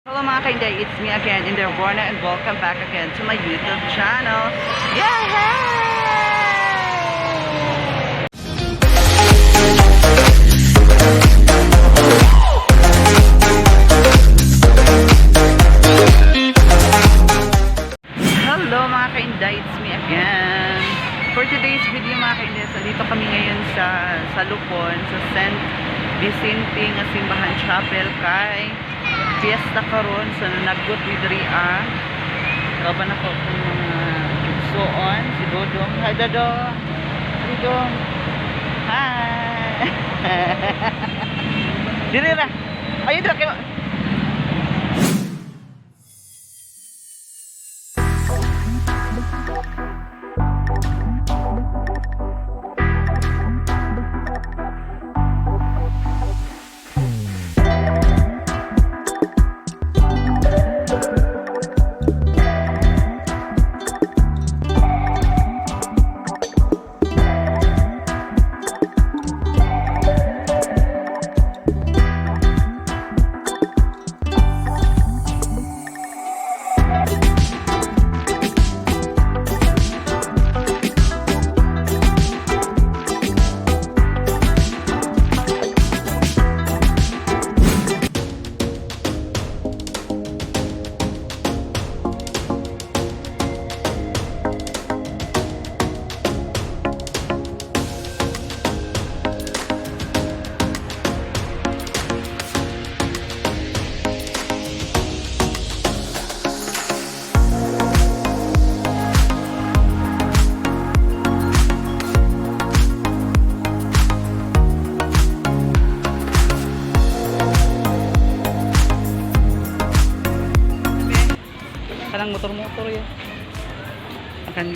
Hello, mga kainday, it's me again, Inday Borna, and welcome back again to my YouTube channel. Yay! Hello, mga kainday, it's me again. For today's video, mga kainday, so dito kami ngayon sa Lupon, sa St. Vicente nga Simbahan Chapel kay fiesta karon, so nanagot mi diri ah. Kauban ako kung mga igsuon, si Dodong. Hi, Dodong. Dodong. Hi. Diri ra. Ayun ra kayo. Kanang motor-motor ya. Akan.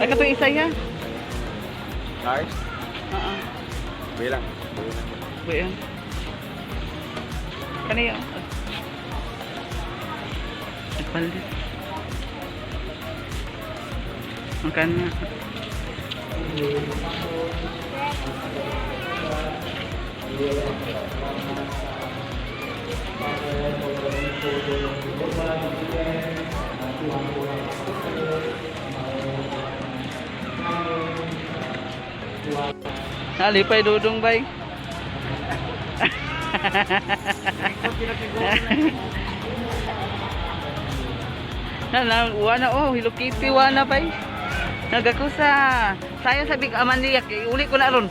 Ay, katong isa ya. Cars? Oo. Bilang. Buyan. Kani ya. Nagpalit. Ang kana. Nalipay dudong bay. Na na wana oh, Hello Kitty wana bay. Nagakusa. Sayang sabi ko Amalia, kay uli ko na ron.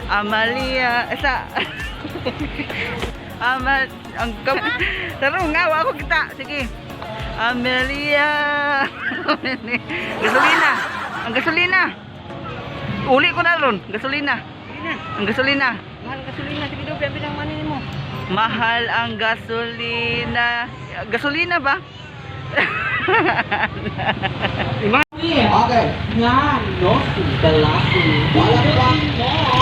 Amalia, sa Amal ang kam. Taro nga wa ako kita. Sige. Amelia. Gasolina. Ang gasolina. Uli ko na ron. Gasolina. Ang gasolina. Mahal ang gasolina. Sige daw, bilang bilang money mo. Mahal ang gasolina. Gasolina ba? Okay. Nga, no, si Dalaki. Wala pa.